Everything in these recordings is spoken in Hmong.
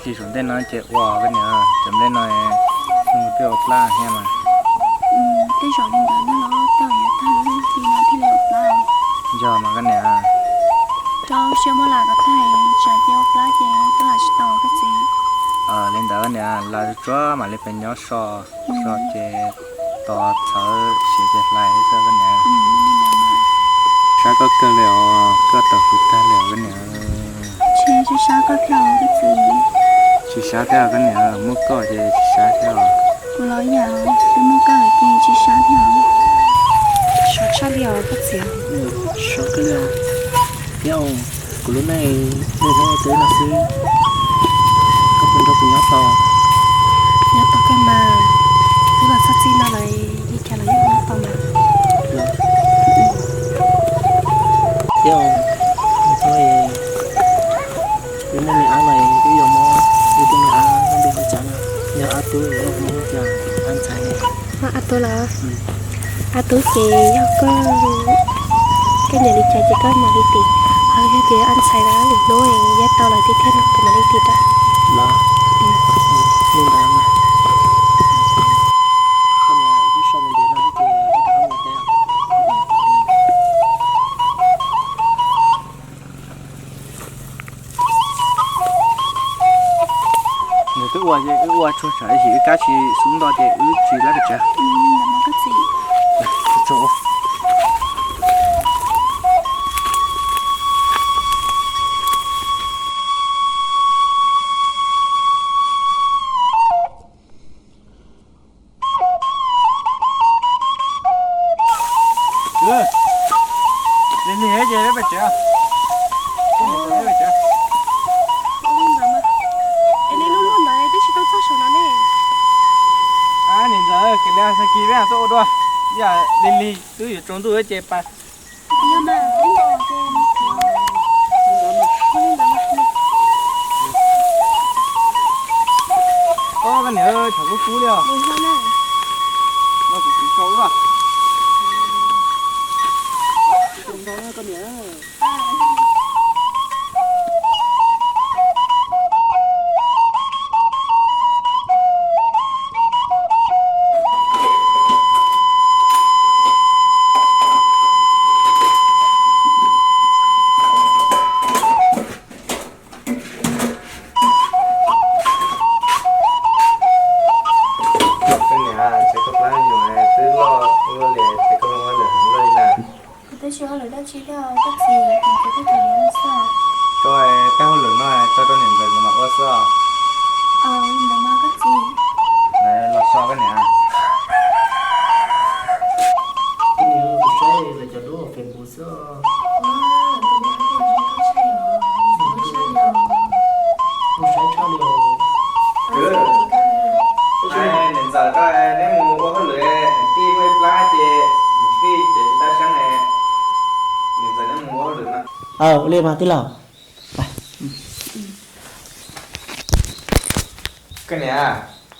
Tsis saum ntej no ces ua koj niam, cov nplej no mus twb ua plab thiab mas. Tej zaum li ntawd no los tej zaum yuav tag lub hli no thiaj li ua plab. Yog mas koj niam. Rau siab muab lam kom tag, tsam ces ua plab ces twb lam tsis tau koj txiv. Li ntawd koj niam, lam tsuag mam li pem nyob so, so ces tos txhawv siav ces hlais xwb koj niam. Sab koj kawg li os, koj tawm hws tag li os koj niam. Tsis, tsis sab koj thiab os koj txiv. Tsis sab thiab os koj niam, muaj koj ces tsis sab thiab os. Kuv los yam twb muaj koj lawm ces tsis sab thiab os. Sab tshaj li os koj txiv. Sab kawg li os. Thiab kuv lub neej ua ua teb no xwb, koj puas nrog kuv nyob tau? Nyob tau kawg mas, wb los txog txij no lawm, li cas los yeej nyob tau mas. Thiab, wb muaj me ab no wb yuav muab wb tus me ab muab npe hu cas no? Yog ab tub los yog muab hu tias ab ntxhais? Muab ab tub los? Ab tub ces yog koj, koj nyiam li cas ces koj mam li tim, ho yog tias ab ntxhais los lwm hnub yav tau lawm tiag thiab no kuv mam li tim rau. Los, li ntawd mas. Koj niam, wb so mus ntev no ces wb rov qab mus teb. Nws twb ua ces wb ua tsuag tsam ib sim wb kab tsis xub nto ces wb tsis laib pes tsev. Lig lig ces peb pais tsev. Es li lub luag ntawd twb tsis tau txog saum no ne. Niam ntxawm, kev li xav kis peb tuaj ua dua, yam lig lig twb yuav tsaus ntuj ces pais. Koj niam, tshav kub kub li os. Los kuv tsis tau lawm. Koj niam, tsev koj plab me nyuam twb loj ua luaj li, tsev koj ua hauj lwm heev luaj li na. Kuv twb tsis ua hauj lwm dab tsi thiab koj txiv, kuv tsuas ua xwb. Tso tej hauj lwm no tso rau niam ntxawm nkawd mam ua xwb os. Li ntawd mas koj txiv. Los so koj niam. Koj niam, kuv saib lawv cov duab hauv Facebook xwb. Tus me ab tub no koj saib os, tus me ab tub no saib tshaj li os. Niam ntxawm, koj neb mus ua hauj lwm, tij muaj ib plab ces mus fij tsev tsis tab seeb. Niam ntxawm, neb mus ua hauj lwm no. Aw, ua li mas tij laug. Koj niam,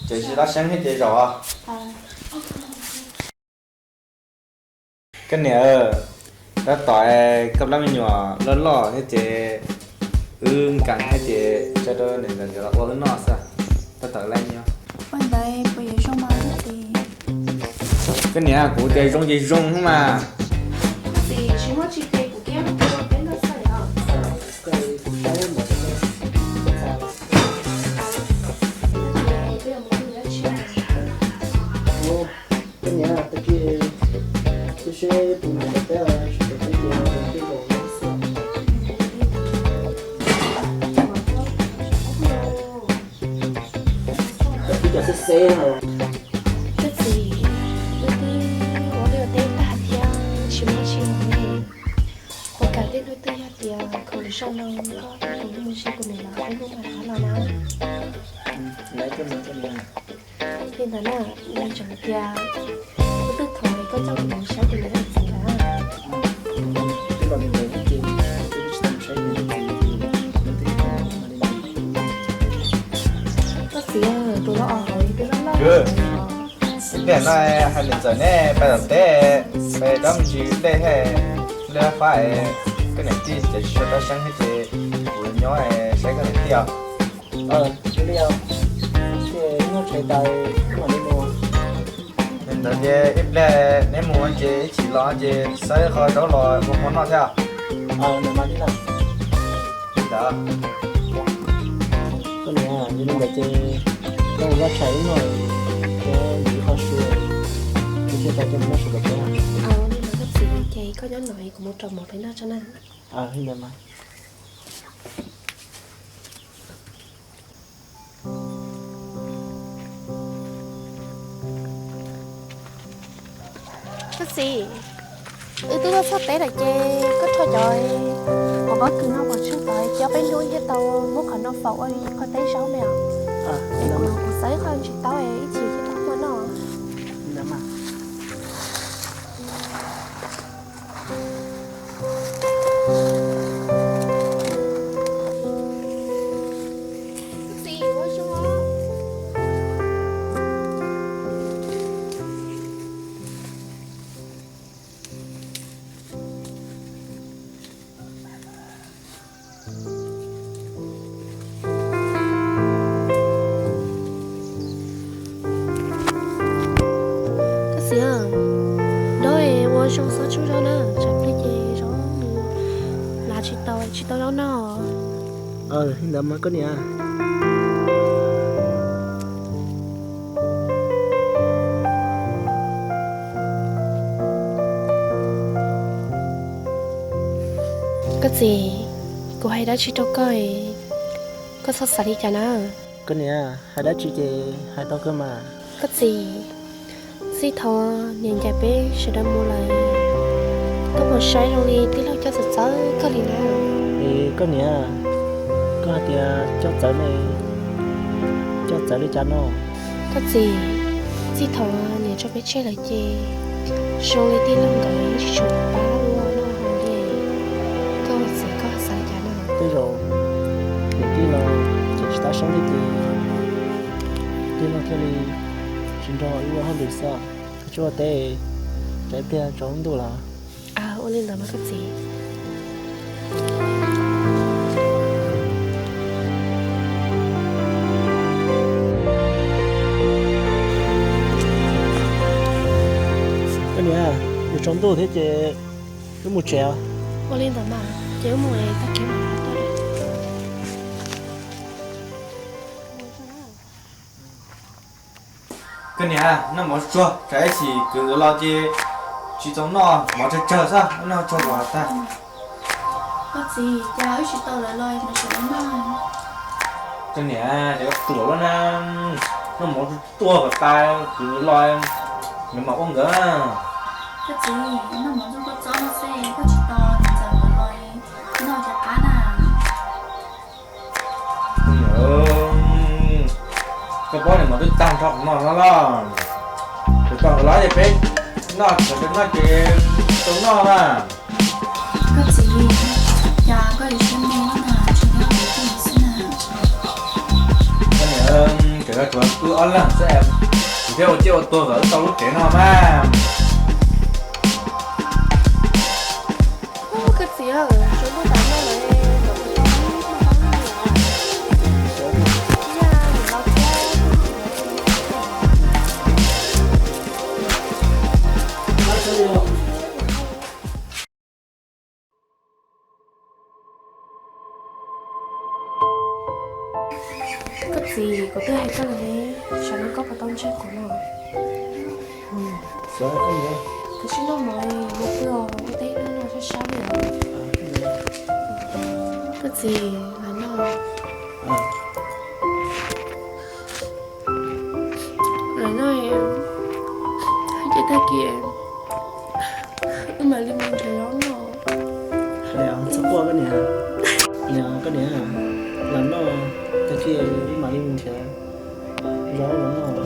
tsev tsis tab seeb thiab ces zaum. Koj niam, tab tom koj plab me nyuam loj loj thiab ces wb nkees thiab ces tso rau niam ntxawm nkawd los ua wb noj xwb. Tab tom laj nyob. Koj niam, kuv tias zoo ces zoo mas. Koj niam, tag kis wb seb tus niam ntawd peb tsis tau peb ces wb zaum xwb. Koj txiv, wb twb ua liaj ua teb tag thiab tsis muaj dab tsi ua li. Kuv kam tej hnub twg yog tias khaus lwm zaus no koj ib tug mus ntsib kuv niam lawv ib hnub mas rov los na. Li ntawd na, yog tseem tias hnub twg thov koj coj kuv mus saib kuv niam thiab kuv txiv lawm. Koj txiv, tus loj os, hauv twb loj loj. Tiam no hais niam ntxawm neb pais tom teb, pais rov me ntsis dej thiab, dej fab fab, koj niam tij ces tsis tshua rau seeb thiab ces kuv nyob saib koj niam tij os. Li os, ces noj tshais tas mam li mus. Li ntawd ces ib pliag neb mus ces ib chim los ces xawb qhov zaub los ua hmo noj thiab. Li ntawd, yog li ntawd ces koj mus noj tshais ib noj, kuv mus ntxiv qhov su, kuv thiaj tau coj mus noj su tom teb. Li ntawd koj txiv, ces koj nyob no kuv mus rau mov peb noj tso na. Li ntawd mas. Koj txiv, wb twb tuaj txog teb lawm ces koj rho cov qos pob kws no pov tseg tod ces ob peb hnub thiaj tau muab qhov no faus ua ib qho teb zaub me os. Es kuv xav ib qho ntsis taub ib chim thiaj tau muab noj. Koj txiv, nrog ua zoo xov tsub zaub na, tsam pliag ces zaub nws lav tsis tau, tsis tau zaub noj. Li ntawd mas koj niam. Koj txiv, kuv hais dab tsi rau koj, koj txhob xav li cas na. Koj niam, hais dab tsi ces hais tau kawg mas. Koj txiv, txij thaum niam ncaim peb sawv daws mus lawm, koj puas saib zoo li tij laug coj txawv txawv kawg li na. Es koj niam, koj hais tias coj txawv ne, coj txawv li cas no? Koj txiv, txij thaum niam tso peb tseg lawm ces zoo li tij laug nkawd tsis tshua pab ua noj haus li. Koj txiv, koj xav li cas no? Tej zaum niam tij los tseem tsis tab sab thiab ces tij laug thiaj li tsis nrog wb ua hauj lwm xwb. Koj tsuas ua teb, tsam ib pliag tsaus ntuj lawm. Ua li ntawd mas koj txiv. Koj niam, yuav tsaus ntuj thiab ces wb mus tsev os. Ua li ntawd mas ces wb mus tag kis mas. Koj niam, noj mov tsuag, tsam ib chim kwv los ces tsis tau noj mov tsawg tsawg xwb, noj tsuag kom tag. Koj txiv, cas wb tsis tau lawv los mas tseem noj. Koj niam, ces koj tuam lawm na, noj mov tsuag kom tas kwv los nkawd mam ua nkawd. Koj txiv, noj mov ntxuag kua txob no xwb, koj tsis tau niam ntxawm nkawd los noj cov qab na. Koj paub niam mov twb tag nrho qhov no no los, kuv tau nkawd los ces peb noj, txawm peb noj ces tau noj na. Koj txiv, cas koj yuav siab me na, tsis nyob kuv twj xwb na. Koj niam, tseem yog tsuav wb ob leeg xwb, kuv thiaj ua ciaj ua tuag kom wb tau lub tsev no mas. Koj txiv, tsaus ntuj tas no lawm, koj txiv, kuv twb hais koj lawm ne, tsam no koj puas tau ntseeg kuv no? Tam sim no mas mus pw os, ua teb no sab sab li os. Koj txiv, lam noj, lam noj, ces tag kis wb mam li mus nrhiav zaub noj. Txhob quaj koj niam, koj niam, lam noj, tag kis wb mam li mus nrhiav zaub los noj, es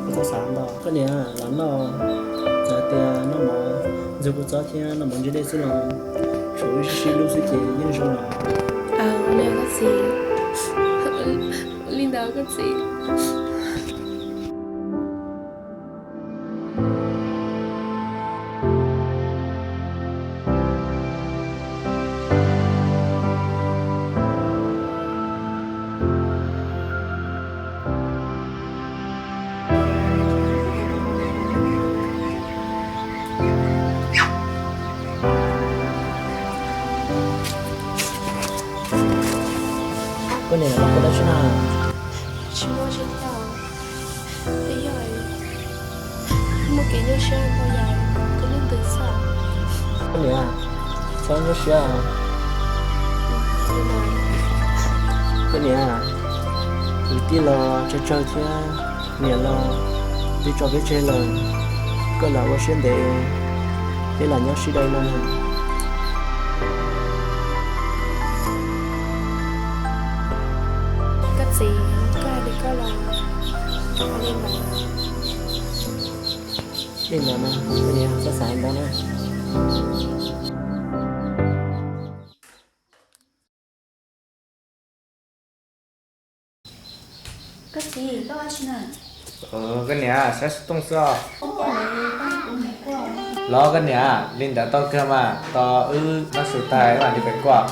koj txhob xav ntau. Koj niam, lam noj, txawm tias noj mov ntxuag kua txob thiab noj mov ntse dej xwb los tsuav wb sib sib hlub xwb ces yeej zoo los. Ua li koj txiv, ua li ntawd koj txiv. Niam, txhob nyuaj siab. Koj niam, kwv tij los tsawg tsawg thiab, niam los twb tso peb tseg lawm, koj lam ua siab ntev, peb lam nyob sib deev no. Koj txiv, koj hais li koj los li ntawd. Li ntawd na, koj niam txhob xav ntau na. Koj txiv, koj ua dab tsi na? Koj niam, saib xov tooj xwb os. Los koj niam, li ntawd tau kawg mas, tos wb noj su tas mam li pem kuaj.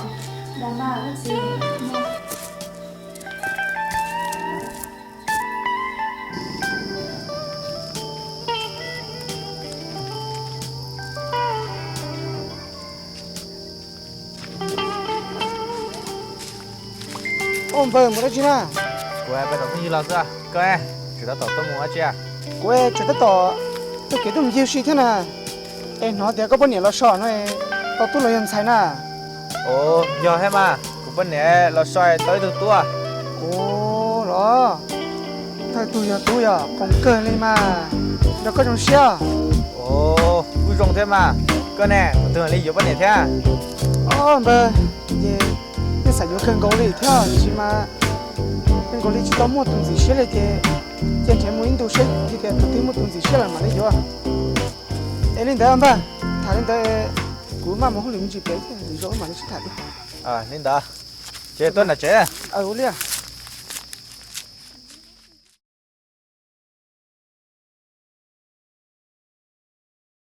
Ua npawg, mus dab tsi na? Kuv pem tom phooj ywg los xwb. Koj, tseem tab tom tuaj mus dab tsi? Kuv tseem tab tom taug kev tuaj mus ncig ua si thiab na. Es hnov tias koj poj niam los so no, tau tub los yog ntxhais na? Ua, yog thiab mas, kuv poj niam los so tau ib tug tub. Ua los, tau ib tug yog tub yog qoom kawg li mas, nrog koj zoo siab. Ua, kuj zoo thiab mas. Koj ne, tus twg li yuav poj niam thiab? Ua npawg, ces yeej xav yuav kawg nkaus li thiab tiam sis mas kawg nkaus li tsis tau muaj tus ntxim siab li ces, cia nrhiav mus ib ntu seb tias tus twg muaj tus ntxim siab lawm mam li yuav. Es li ntawd npawg, tham li ntawd, kuv maj mus hauj lwm me ntsis pem thiab, lwm zaus mam li sib tham dua. Li ntawd, ces tuaj nram tsev. Ua li.